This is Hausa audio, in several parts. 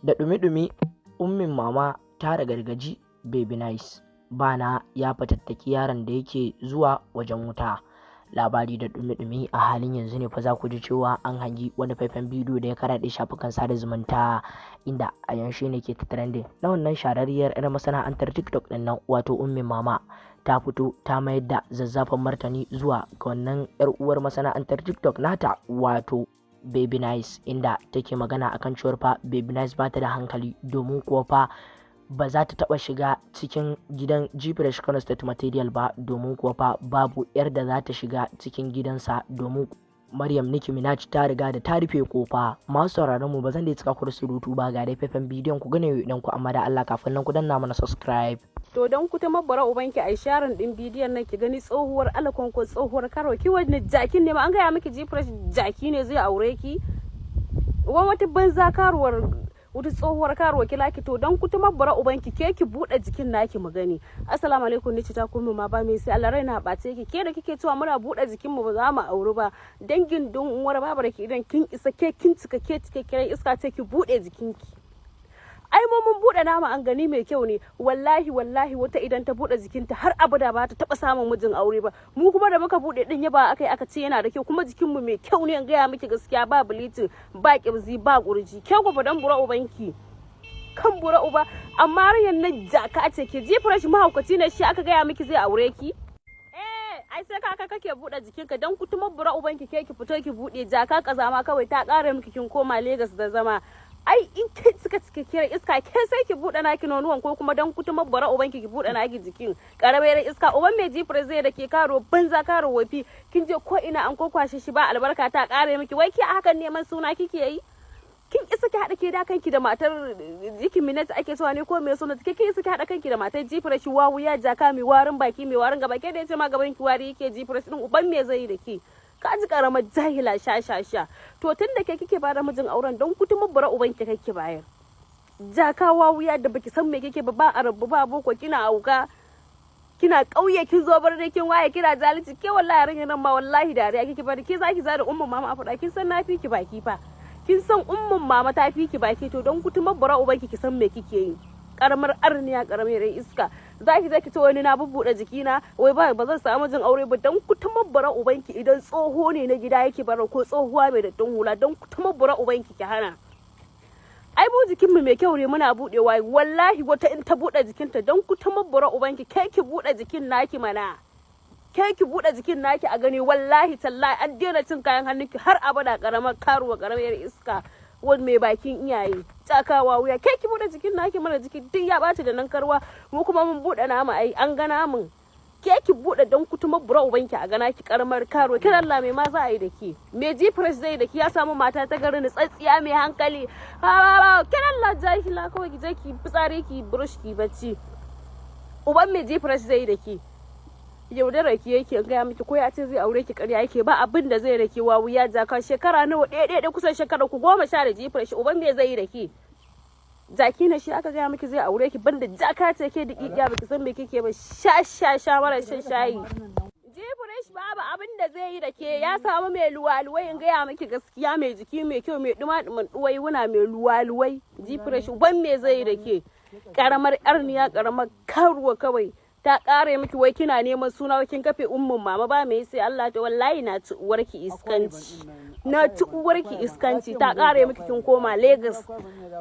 Da ɗumi-ɗumi, Ummin Mama ta ragargaji Baby Nice. Bana ya fatattaki yaron da yake zuwa wajen wuta. Labari da ɗumi-ɗumi a halin yanzu ne fa za ku ji cewa an hangi wani faifan bidiyo da ya karaɗe shafukan sada zumunta, inda a yanzu ne ke ta trending, na wannan shahararriyar 'yar masana'antar TikTok ɗin nan, wato Ummin Mama, ta fito ta mayar da zazzafan martani zuwa ga wannan 'yar uwar masana'antar TikTok nata, wato Baby Nice, inda take magana akan cewar fa Baby Nice ba ta da hankali, domin kuwa fa ba za ta taba shiga cikin gidan Gfresh Kano State Material ba, domin kuwa fa babu yar da za ta shiga cikin gidansa, domin Maryam Nicki Minaj ta riga da ta rufe kofa. Masu sauraron mu, ba zan da cika ku da surutu ba, ga dai faifan bidiyon ku gane idan ku, amma da Allah kafin nan ku danna mana subscribe. To don ku ta mabbara ubanki, ai sharing din bidiyon nan ki gani. Tsohuwar alakonko, tsohuwar karo ki, wani jakin ne ma an gaya miki Gfresh jaki ne zai aure ki? Uwan wata banza karuwar, wata tsohuwar karuwa kila ki. To don ku ta mabbara ubanki, ke ki bude jikin naki mu gani. Assalamu alaikum, ni ce ta kuma ma ba mai sai Allah. Raina bace ki, ke da kike cewa muna bude jikin mu ba za mu auri ba. Dangin dun uwar babar ki, idan kin isa, ke kin cika, ke cikakken iska ce, ki bude jikinki. Ai mu mun bude nama an gani mai kyau ne. Wallahi wallahi, wata idan ta bude jikinta har abada ba ta taba samun mijin aure ba. Mu kuma da muka bude din, yaba akai, aka ce yana da kyau, kuma jikin mu mai kyau ne. In gaya miki gaskiya, ba bleaching, ba kibzi, ba kurji. Ke ku dan bura ubanki kan bura uba. Amma rayan nan jaka ce ke. Gfresh mahaukaci ne shi aka gaya miki zai aure ki? Ai sai kaka kake bude jikinka. Dan kutuma bura ubanki, ke ki fito ki bude. Jaka kazama kawai, ta kare miki kin koma Lagos da zama. Ai in ke suka cikakkiyar iska, ke sai ki buɗe naki nonuwan, ko kuma dan kutuma bara ubanki ki buɗe naki jikin. Karamar iska, uban mai jifar zai da ke? Karo banza, karo wafi, kin je ko ina an ko kwashe shi, ba albarka, ta kare miki. Wai ki a hakan neman suna kike yi? Kin isa ki haɗa ke da kanki da matar jikin Minat ake cewa ne ko me suna ke? Kin isa ki haɗa kanki da matar Gfresh? Wawu ya jaka, mai warin baki, mai warin gaba, ke da yace ma gaban ki wari yake. Gfresh din uban me zai yi da ke? Ka ji karamar jahila, sha sha sha. To tun da ke kike bada mijin auren, don kutumin bura uban ki kake bayar. Jaka wuya da baki san me kike ba, ba arabu ba boko, kina auka, kina kauye, kin zo bar kin waye, kina zalunci. Ke wallahi yarinya nan ma wallahi dariya kike bari. Ke zaki zada Umman Mama a faɗa? Kin san na fi ki baki fa? Kin san Umman Mama ta fi ki baki? To don kutumar bara ubanki, ki san me kike yi. Karamar arniya, karamar iska, zaki zaki ce wani na bubbuɗe jikina, wai ba ba zan samu jin aure ba. Don kutumar bara ubanki, idan tsoho ne na gida yake bara ko tsohuwa mai dattin hula, don kutumar bara ubanki ki hana. Ai mu jikin mu mai kyau ne, muna budewa. Wallahi wata in ta bude jikinta, don kutumar bara ubanki, ke ki bude jikin naki mana. Ke ki bude jikin naki a gani. Wallahi tallahi an daina cin kayan hannunki har abada. Karamar karuwa, karamar iska, wani mai bakin iyaye, tsakawa wuya. Ke ki bude jikin naki mana, jiki duk ya bata da nan karwa. Mu kuma mun bude nama, ai an ga namun. Ke ki bude don kutuma bura ubanki a gana ki. Karamar karuwa kin Allah, mai ma za a yi da ke? Me Gfresh zai da ki? Ya samu mata ta garin tsatsiya mai hankali. Kin Allah jahila kawai, ki je ki fitsari, ki brush, ki bacci. Uban me Gfresh zai da ke? Yaudara ki yake, gaya miki. Ko ya ce zai aure ki, ƙarya yake, ba abin da zai rake. Wa wuya jaka, shekara nawa? Ɗaya ɗaya kusan shekara ku 10 da Gfresh. Uban me zai yi da ke? Jaki na shi aka gaya miki zai aure ki? Banda jaka ce ke, diƙiƙiya, baki san me kike ba. Sha sha sha, mara shan shayi. Gfresh babu abin da zai yi da ke. Ya samu mai luwaluwai, in gaya miki gaskiya, mai jiki mai kyau, mai duma duman duwai wuna, mai luwaluwai. Gfresh uban me zai yi da ke? Karamar arniya, karamar karuwa kawai, ta kare miki. Wai kina neman suna, kin kafe Ummin Mama ba mai sai Allah. Ta wallahi na ci uwarki iskanci, na ci uwarki iskanci. Ta kare miki kin koma Lagos.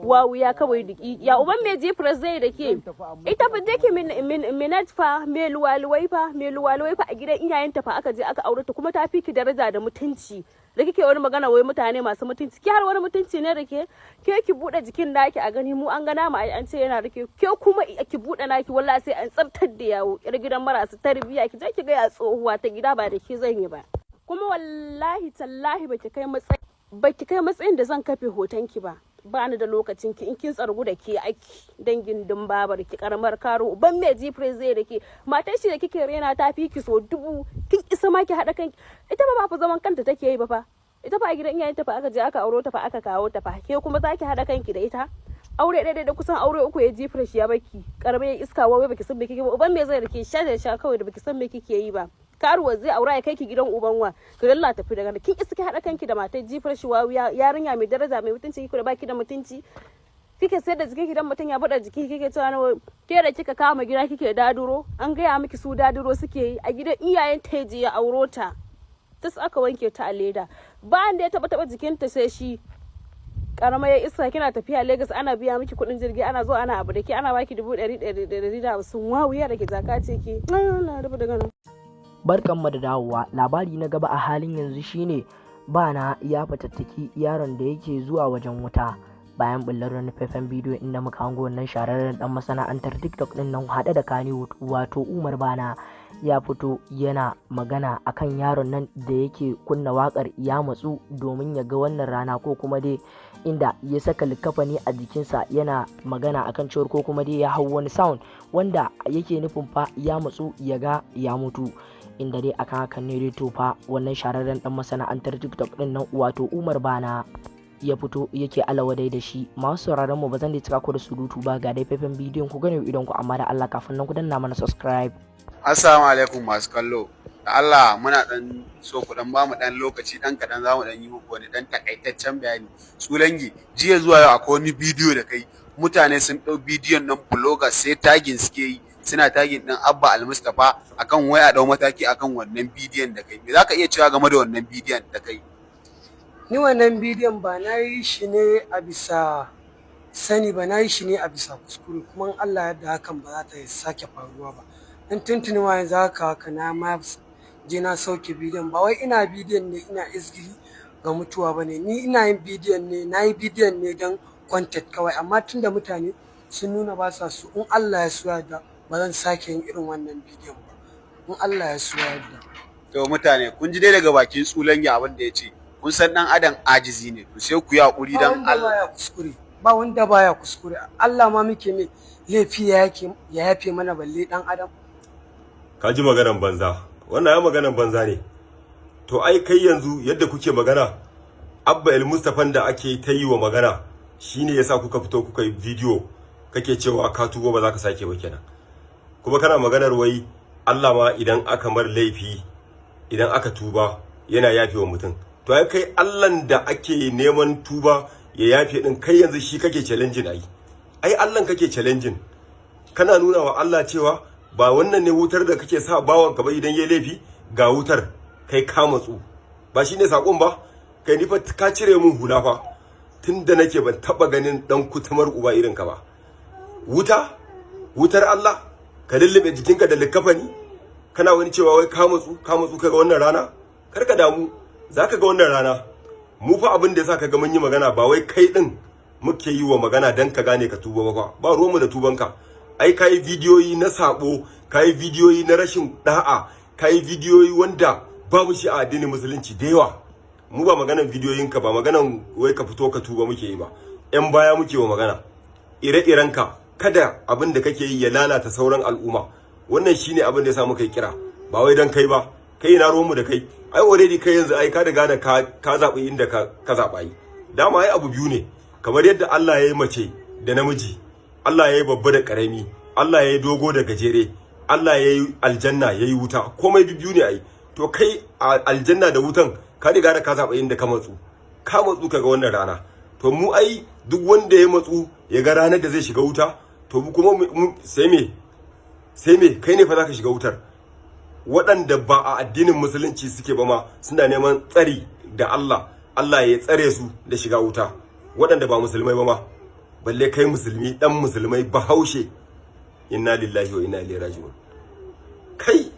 Wawu ya kawai diki ya. Uban mai Gfresh zai da ke? Ita fa dake Minat fa, mai luwaluwai fa, mai luwaluwai fa, a gidan iyayenta fa aka je aka aure ta, kuma ta fi ki daraja da mutunci. Da kike wani magana wai mutane masu mutunci, ki har wani mutunci ne da ke? Ke ki bude jikin naki a gani. Mu an gana mu ai an ce yana da ke. Ke kuma ki bude naki, wallahi sai an tsaftar da yawo. Yar gidan marasu tarbiyya, ki je ki ga ya tsohuwa ta gida, ba da ke zan yi ba. Kuma wallahi tallahi baki kai matsayin da zan kafe hoton ki ba. Ba ni da lokacin ki. In kin tsargu da ke aiki, dangin din babar ki. Karamar karo, ban me Gfresh zai da ke? Matar shi da kike rena ta fi ki so dubu. Kin isa ma ki hada kanki? Ita ba fa zaman kanta take yi ba fa. Ita fa a gidan iyayen ta fa aka je aka auro ta fa, aka kawo ta fa. Ke kuma zaki hada kanki da ita? Aure ɗaya da kusan aure uku ya Gfresh ya baki. Karamar iska, wai baki san me kike ba. Uban me zai da ke? Sha da sha kawai da baki san me kike yi ba. Karuwa zai aura ya kai ki gidan uban wa? Ki dalla tafi daga kin isa ki hada kanki da matar Gfresh? Yarinya mai daraja, mai mutunci, ki da baki da mutunci. Kike sayar da jikin idan mutum ya buɗe jiki, kike cewa na ke da kika kama gida kike daduro. An gaya miki su daduro suke yi a gidan iyayen teji. Ya auro ta, tas aka wanke ta a leda, ba da ya taba taba jikinta sai shi. Karama ya iska, kina tafiya Lagos ana biya miki kuɗin jirgi, ana zo ana abu da ke, ana baki 100,150. Wawuya da ke zaka ce ki na rubu daga nan. Barkanmu da dawowa. Labari na gaba a halin yanzu shine Bana ya fatattaki yaron da yake zuwa wajen wuta, bayan bullar wani faifan bidiyo inda muka hango wannan shahararren dan masana'antar TikTok din nan haɗe da Kannywood, wato Umar Bana, ya fito yana magana akan yaron nan da yake kunna wakar ya matsu domin ya ga wannan rana, ko kuma dai inda ya saka likafani a jikinsa, yana magana akan cewar ko kuma dai ya hau wani sound wanda yake nufin fa ya matsu ya ga ya mutu. Inda dai akan hakan ne dai, to fa wannan shahararren dan masana'antar TikTok din nan, wato Umar Bana, ya fito yake alawadai da shi. Masu sauraron mu, ba zan dai cika ku da surutu ba, ga dai faifan bidiyon ku gane idon ku, amma da Allah kafin nan ku danna mana subscribe. Assalamu alaikum masu kallo. Da Allah muna dan so ku dan bamu dan lokaci dan kadan, zamu dan yi muku wani dan takaitaccen bayani. Tsulangi, jiya zuwa yau akwai wani bidiyo da kai, mutane sun ɗau bidiyon nan, bloggers sai tagging suke yi, suna tagging din Abba Almustapha akan wai a ɗau mataki akan wannan bidiyon da kai. Me zaka iya cewa game da wannan bidiyon da kai? Ni wannan bidiyon ba na yi shi ne a bisa sani ba, na yi shi ne a bisa kuskure, kuma in Allah yadda hakan ba za ta sake faruwa ba. Dan tuntuni ma yanzu haka haka na ma je na sauke bidiyon. Ba wai ina bidiyon ne ina izgili ga mutuwa ba ne. Ni ina yin bidiyon ne, na yi bidiyon ne don content kawai, amma tunda mutane sun nuna ba sa so, in Allah ya so yadda ba zan sake yin irin wannan bidiyon ba, in Allah ya so yadda. To mutane, kun ji dai daga bakin Tsulangi abin da ya ce. Kun san dan adam ajizi ne, to sai ku yi hakuri ba dan wanda Allah. Baya kuskure, ba wanda baya kuskure. Allah ma muke mai laifi ya yake ya yafe mana, balle dan adam. Ka ji maganan banza. Wannan ya maganan banza ne. To ai kai yanzu yadda kuke magana, Abba El Mustapha da ake ta yi wa magana shine yasa kuka fito kuka yi bidiyo kake cewa ka tuba ba za ka sake ba kenan. Kuma kana maganar wai Allah ma idan aka mar laifi, idan aka tuba, yana yafe wa mutum. To ai kai Allahn da ake neman tuba ya yafe din, kai yanzu shi kake challenging. Ai Allahn kake challenging. Kana nuna wa Allah cewa ba wannan ne wutar da kake sa bawan ka ba idan yayi laifi, ga wutar, kai ka matsu. Ba shine sakon ba. Kai, ni fa ka cire mun hula fa. Tunda nake ban taba ganin dan kutumar uba irin ka ba. Wuta, wutar Allah, ka lullube jikinka da likkafani, kana wani cewa wai ka matsu, ka matsu kaga wannan rana. Kar ka damu, zaka ga wannan rana. Mu fa abin da yasa ka ga mun yi magana, ba wai kai din muke yi wa magana dan ka gane ka tuba ba fa. Ba ruwanmu da tubanka. Ai kai bidiyoyi na sabo, kai bidiyoyi na rashin da'a, kai bidiyoyi wanda babu shi a addinin Musulunci da yawa. Mu ba maganan bidiyoyinka ba, maganan wai ka fito ka tuba muke yi ba. Yan baya muke wa magana, ire-irenka, kada abin da kake yi ya lalata sauran al'umma. Wannan shine abin da yasa muka yi kira, ba wai dan kai ba. Kai ina ruwanmu da kai? Ai already kai yanzu ai ka riga da ka zaɓi inda ka zaɓa. Yi dama ai abu biyu ne, kamar yadda Allah ya yi mace da namiji, Allah ya yi babba da ƙarami, Allah ya yi dogo da gajere, Allah ya yi aljanna, ya yi wuta, komai biyu ne ai. To kai a aljanna da wutan ka riga da ka zaɓa inda ka matsu. Ka matsu ka ga wannan rana. To mu ai duk wanda ya matsu ya ga ranar da zai shiga wuta, to mu kuma sai me? Sai me? Kai ne fa zaka shiga wutar. Waɗanda ba a addinin Musulunci suke ba ma suna neman tsari da Allah, Allah ya tsare su da shiga wuta, waɗanda ba musulmai ba ma, balle kai musulmi, dan musulmai, Bahaushe. Inna lillahi wa inna ilaihi raji'un. Kai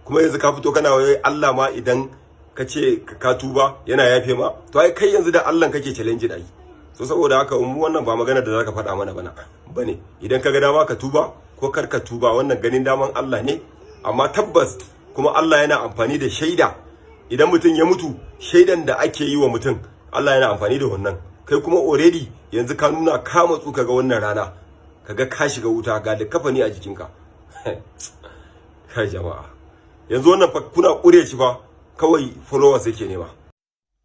kuma yanzu ka fito kana wai Allah ma idan ka ce ka tuba yana yafe ma. To ai kai yanzu da Allah kake challenge ai. So saboda haka mu wannan ba magana da zaka faɗa mana bana bane. Idan ka ga dama ka tuba ko kar ka tuba, wannan ganin daman Allah ne. Amma tabbas kuma Allah yana amfani da shaida. Idan mutum ya mutu, shaidan da ake yi wa mutum, Allah yana amfani da wannan. Kai kuma already yanzu ka nuna ka matsu kaga wannan rana, kaga ka shiga wuta, ga likafani a jikinka. Kai jama'a, yanzu wannan fa kuna kure shi fa, kawai followers yake nema.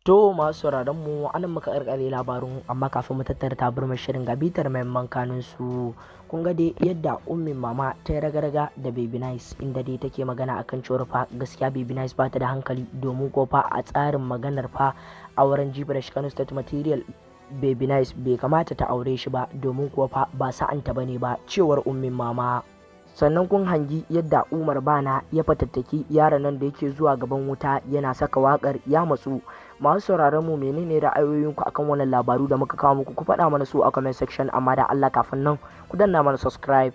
To masu sauraron mu, anan muka karkare labarun, amma kafin mu tattara tabarmar shirin, ga bitar mahimman kanun su. Kun ga dai yadda Ummin Mama ta yi raga-raga da Baby Nice, inda dai take magana akan cewar fa gaskiya Baby Nice ba ta da hankali, domin ko fa a tsarin maganar fa auren Gfresh Kano State Material Baby Nice bai kamata ta aure shi ba, domin kuwa fa ba sa'anta bane ba, cewar Ummin Mama. Sannan kun hangi yadda Umar Bana ya fatattaki yaron nan da yake zuwa gaban wuta yana saka wakar ya matsu. Masu sauraron mu, menene ra'ayoyinku akan wannan labaru da muka kawo muku? Ku faɗa mana su a comment section. Amma da Allah kafin nan ku danna mana subscribe.